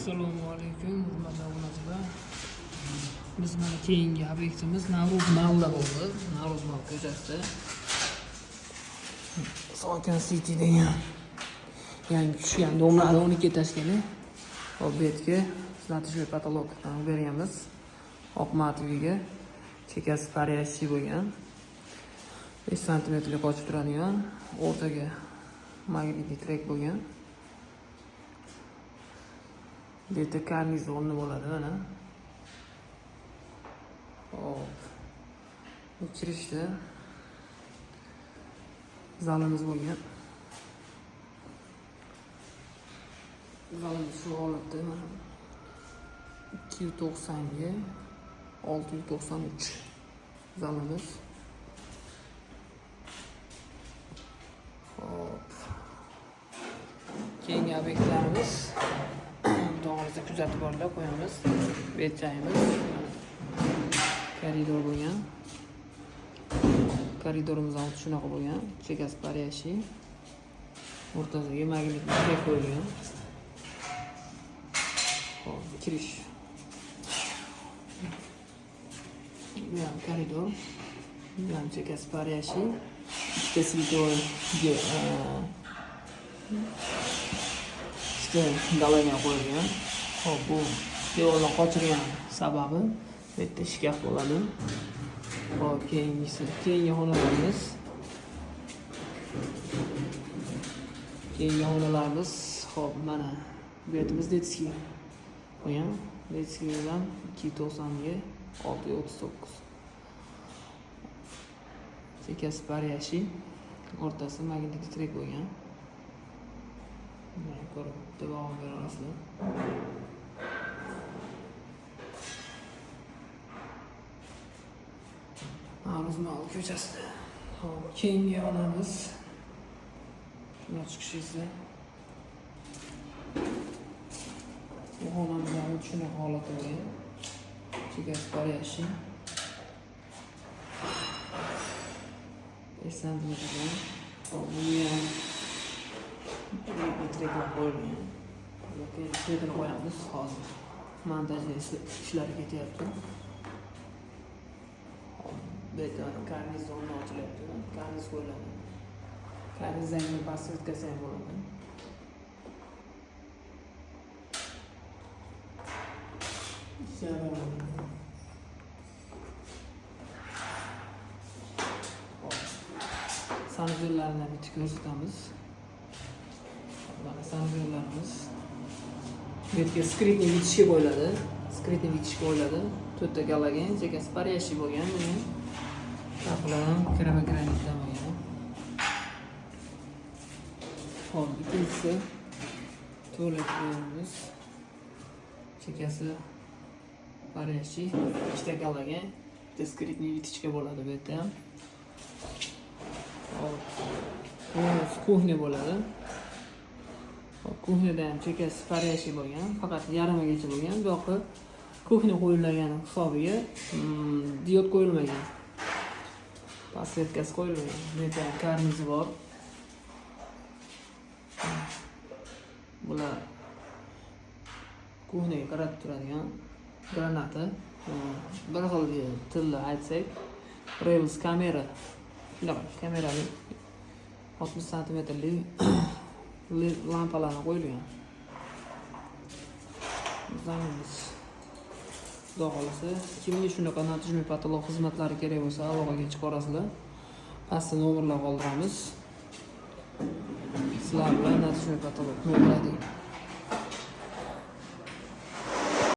Assalomu alaykum, hurmatli obunachilar. Biz mana keyingi obyektimiz Navruz Mallda bo'ldi. Navruz Mall ko'chasida. Sokin City degan yangi tushgan domlarni 12 etажgani. Hop, bu yerga натяжной потолок berganmiz. Oq matviga chekasi парящий bo'lgan. 5 santimetrlik qochib turadigan, o'rtaga magnitli trek bo'lgan. Bu yerda karniz o'rni bo'ladi mana. Hop. Bu kirishda zalimiz bo'lgan. Zalimiz shu holatda mana. 290 ga 693 zalimiz. Hop. Keyingi obyektlarimiz xudo xohlasa kuzatib borilib qo'yamiz. Bu yerchayimiz. Koridor bo'lgan. Koridorimiz xuddi shunaqa bo'lgan. Chekasi парящий. O'rtasiga magnitli trek qo'yilgan. Hop, kirish. Bu ham koridor. Bu ham chekasi парящий. Ikkita световой ikkita galogen qo'yilgan. Hop, bu devordan qochirgan sababi bu yerda shkaf bo'ladi. Hop, keyingisi, keyingi xonalarimiz. Keyingi xonalarimiz, hop, mana bu yerimiz детский qo'ygan. Детский bilan 290 ga 639. Chekasi парящий, o'rtasi magnitli trek bo'lgan. Mana ko'rib davom bera olasizlar. Navruz Mall ko'chasida. Hop, keyingi xonamiz. Shundan chiqishingizda bu xonamiz ham xuddi shunaqa holatda bo'lgan. Chekasi парящий. 5 santimetrdan. Hop, bunga ham treklar qo'yilgan. Светini qo'yamiz hozir. Montaj ishlari ketyapti. Hop, bu yerda mana karniz o'rni ochilyapti. Karniz qo'yiladi. Karnizdan keyin подсветкasi ham bo'ladi. Ikki odam. Hop. Sanuzellarni bitta ko'rsatamiz. Mana sanuzellarimiz. Bu yerga скрытный bitishga qo'yiladi. Скрытный bitishga qo'yiladi. To'rtta galogen, chekasi парящий bo'lgan buni. Qapılar ham kerama granitdan bo'lgan. Hop, ikkinchisi tualet bo'limimiz. Chekasi парящий, ikkita galogen, bitta скрытный bitishga bo'ladi bu yerda ham. Hop, bu кухня bo'ladi. Hop, кухняda ham chekasi парящий bo'lgan, faqat yarmigacha bo'lgan. Bu yoqqa кухня qo'yilgan hisobiga diod qo'yilmagan. Подсветкasi qo'yilmagan. Bu yerda ham karnizi bor. Bular кухняga qaratib turadigan granata. Bir xil tilda aytsak, Revels kamera. Shunaqa kamerali 60 santimetrli lampalarni qo'yilgan. Zalimiz. Xudo xohlasa, kimga shunaqa натяжной потолок xizmatlari kerak bo'lsa, aloqaga chiqa. Pastda nomerlar qoldiramiz. Sizlar bilan натяжной потолок nomer